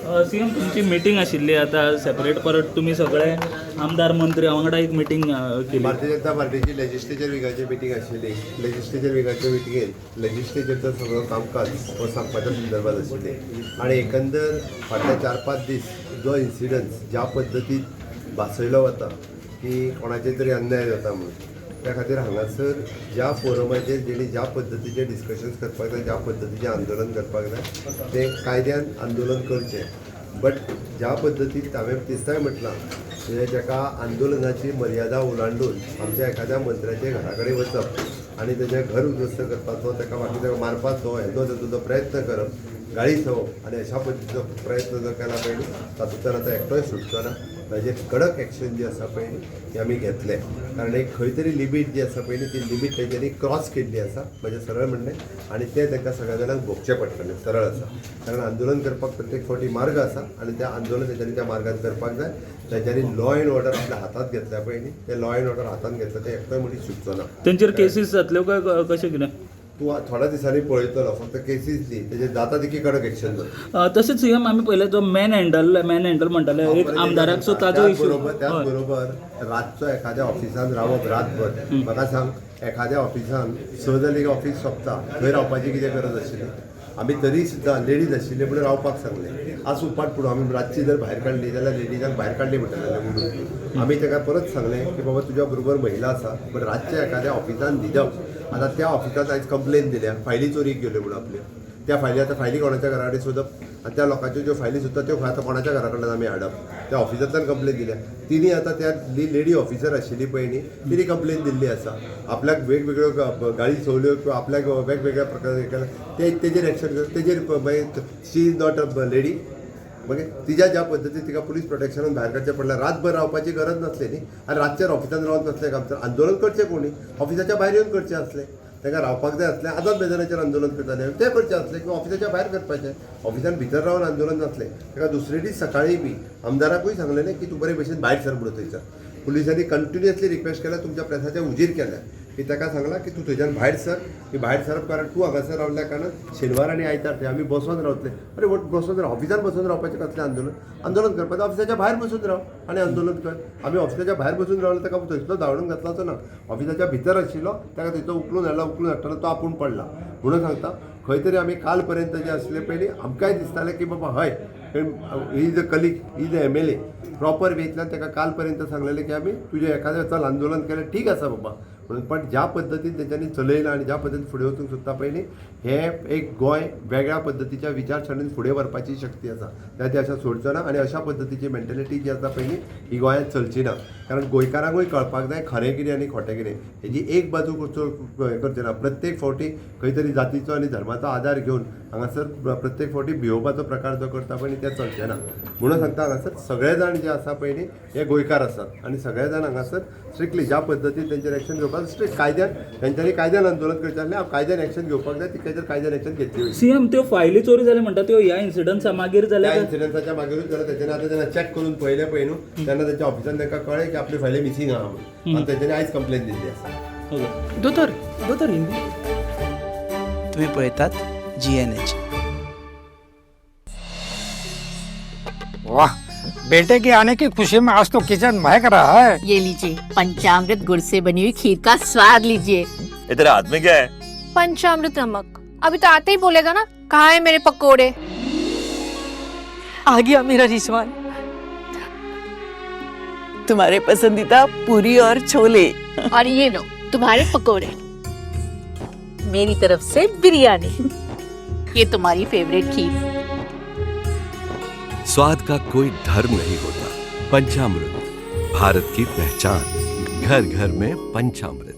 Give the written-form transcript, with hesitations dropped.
CM, तुमची meeting आशिल्ली आतां सेपरेट, परत तुमी सगळे आमदार मंत्री वांगडा एक मिटींग केली. भारतीय जनता पार्टीची लेजिस्लेचर विंगाची मिटींग आशिल्ली. लेजिस्लेचर विंगाच्या मिटिंगेत लेजिस्लेचरचो सगळो कामकाज हो सांगपाच्या संदर्भात आशिल्ले आनी एकंदर फाटले 4-5 दीस जो इन्सिडन्स ज्या पद्दतीन भासयलो वता की कोणाचेर तरी अन्याय जाता म्हणून, त्या खातीर हांगासर ज्या फोरमाचेर जेणी ज्या पद्दतीचें डिस्कशन्स करपाक जाय, ज्या पद्दतीचें आंदोलन करपाक जाय, तें कायद्यान आंदोलन करचें. बट ज्या पद्दतीन हांवें दिसताय म्हटलां, म्हणजे जाका आंदोलनाची मर्यादा ओलांडून आमच्या एखाद्या मंत्र्याच्या घरा कडेन वचप आनी तेजें घर उद्ध्वस्त करपाचो, ताका मागीर ताका मारपाचो, हेजो ताजो जो प्रयत्न करप, गाळी संवप आनी अशा पद्दतीचो प्रयत्न जो केला पळय न्ही, तातूंतल्यान आतां एकटोय सुटचो ना. ताजेर कडक एक्शन जी आसा पळय न्ही, ती आमी घेतले, कारण एक खंय तरी लिमीट जी आसा पळय न्ही, ती लिमीट तेंच्यांनी क्रॉस केल्ली आसा, म्हजें सरळ म्हणणें, आनी तें तांकां सगळ्या जाणांक भोगचें पडटलें. सरळ आसा, कारण आंदोलन करपाक प्रत्येक फावटी मार्ग आसा आनी तें आंदोलन तेंच्यांनी त्या मार्गान करपाक जाय. तेंच्यांनी लॉ एंड ऑर्डर आपल्या हातांत घेतल्या पळय न्ही, तें लॉ एंड ऑर्डर हातांत घेतलं तें एकटोय मनीस सुटचो ना. तेंचेर केसीस जातल्यो काय कशें कितें? तूं थोड्या दिसांनी पळयतलो, फक्त केसीस न्ही, तेजेर जाता तितकी कडक एक्शन जातली. तशेंच सीएम, आमी पळयलें जो मॅन हँडल म्हणटाले एक आमदाराक, सो ताजो इशू. त्याच बरोबर रातचो एखाद्या ऑफिसान रावप रातभर, म्हाका सांग, एखाद्या ऑफिसान 6 जाली की ऑफिस सोंपता, थंय रावपाची कितें गरज आशिल्ली? आमी तरी सुद्दां लेडीज आशिल्ले म्हणून रावपाक सांगलें. आज उपाट पुरो आमी रातची जर भायर काडली जाल्यार लेडीजांक भायर काडली म्हणटले म्हणून आमी ताका परत सांगलें की बाबा, तुज्या बरोबर महिला आसा, बट रातच्या एखाद्या ऑफिसान न्हिदप. आतां त्या ऑफिसांत आयज कंप्लेन दिल्या, फायली चोरीक गेल्यो म्हणून आपल्यो. त्या फायली, आतां फायली कोणाच्या घरा कडेन सोदप आनी त्या लोकांच्यो ज्यो फायली सोदता त्यो आतां कोणाच्या घरा कडल्यान आमी हाडप? त्या ऑफिसांतल्यान कंप्लेन दिल्या तिणी. आतां त्या लेडी ऑफिसर आशिल्ली पळय न्ही, तिणी कंप्लेन दिल्ली आसा, आपल्याक वेगवेगळ्यो गाळी संवल्यो किंवा आपल्याक वेगवेगळ्या प्रकारे केलें. ते तेजेर एक्शन, तेजेर मागीर she is not a lady. मागीर तिज्या ज्या पद्दतीन तिका पुलीस प्रोटेक्शनान भायर काडचें पडलें. रातभर रावपाची गरज नासली न्ही आनी रातचेर ऑफिसान रावन नासलें काम, तर आंदोलन करचें कोणी ऑफिसाच्या भायर येवन करचें आसलें. तांकां रावपाक जाय आसलें, आझाद मैदानाचेर आंदोलन करताले तें करचें आसलें किंवा ऑफिसाच्या भायर करपाचें, ऑफिसान भितर रावन आंदोलन नासलें. ताका दुसरे दीस सकाळीं बी आमदाराकूय सांगलेलें की तूं बरे भशेन भायर सर म्हणून. थंयसर पुलिसांनी कंटिन्युअसली रिक्वेस्ट केल्या, तुमच्या प्रेसाच्या हुजीर केल्या की ताका सांगलां की तूं थंयच्यान भायर सर, की भायर सरप, कारण तूं हांगासर रावल्या कारणान शेनवार आनी आयतार थंय आमी बसोन रावतले. अरे, बसोन राव, ऑफिसान बसून रावपाचें कसलें आंदोलन? आंदोलन करपाचें ऑफिसाच्या भायर बसून राव आनी आंदोलन कर. आमी ऑफिसाच्या भायर बसून रावले, ताका थंयसलो धांवडून घातलाचो ना. ऑफिसाच्या भितर आशिल्लो ताका थंयचो उखलून हाडला. उखलून हाडटना तो आपूण पडला. म्हणून सांगता, खंय तरी आमी काल पर्यंत जे आसले पयलीं आमकांय दिसतालें की बाबा हय, he is a colleague, is a MLA, proper वेंतल्यान ताका काल पर्यंत सांगलेलें की आमी तुजें एखादें चल आंदोलन केलें, ठीक आसा बाबा म्हणून. पण ज्या पद्दतीन तेंच्यांनी चलयलां आनी ज्या पद्दतीन फुडें वचूंक सोदता पळय न्ही, हें एक गोंय वेगळ्या पद्दतीच्या विचारसरणीन फुडें व्हरपाची शक्ती आसा त्या ती अशें सोडचो ना आनी अशा पद्दतीची मेंटेलिटी जी आसा पळय न्ही, ही गोंयांत चलची ना. कारण गोंयकारांकूय कळपाक जाय खरें कितें आनी खोटें कितें. हेजी एक बाजू करचें ना. प्रत्येक फावटी खंय तरी जातीचो आनी धर्माचो आदार घेवन हांगासर प्रत्येक फावटी भियोवपाचो प्रकार जो करता पळय न्ही, ते चलचें ना. म्हणून सांगता, हांगासर सगळे जाण जे आसा पळय न्ही, हे गोंयकार आसात आनी सगळे जाण हांगासर स्ट्रिक्टली ज्या पद्दतीन तेंचेर एक्शन घेवपाक, स्ट्रिक्ट कायद्यान तेंच्यांनी कायद्यान आंदोलन करचें आसलें, कायद्यान एक्शन घेवपाक जाय, तितकेचेर कायद्यान एक्शन घेतली वयतली. सीएम, त्यो फायली चोरी जाल्यो म्हणटा त्यो ह्या इन्सिडंट्सा मागीर जाल्या त्या काय? इन्सिडंटाच्या मागीरूच जाल्यार तेंच्यांनी आतां जेन्ना चॅक करून पळयलें पळय न्हू, तेन्ना तेंच्या ऑफिसान तांकां कळ्ळें की आपली फायली मिसींग आहा म्हणून आनी तेंच्यांनी आयज कंप्लेन दिल्ली आसा. ओके. दोतोर, दोतोर, हिंदी. तुम्ही पळयतात जीएनएच. वाह, बेटे के आने की खुशी में आज तो किचन महक रहा है. ये लीजिए, पंचामृत गुड़ से बनी हुई खीर का स्वाद लीजिए. ये तेरे हाथ में क्या है? पंचामृत नमक. अभी तो आते ही बोलेगा ना, कहाँ है मेरे पकोड़े? आ गया मेरा रिजवान. तुम्हारे पसंदीदा पूरी और छोले. और ये लो तुम्हारे पकोड़े, मेरी तरफ से बिरयानी, ये तुम्हारी फेवरेट खीर. स्वाद का कोई धर्म नहीं होता. पंचामृत, भारत की पहचान. घर घर में पंचामृत.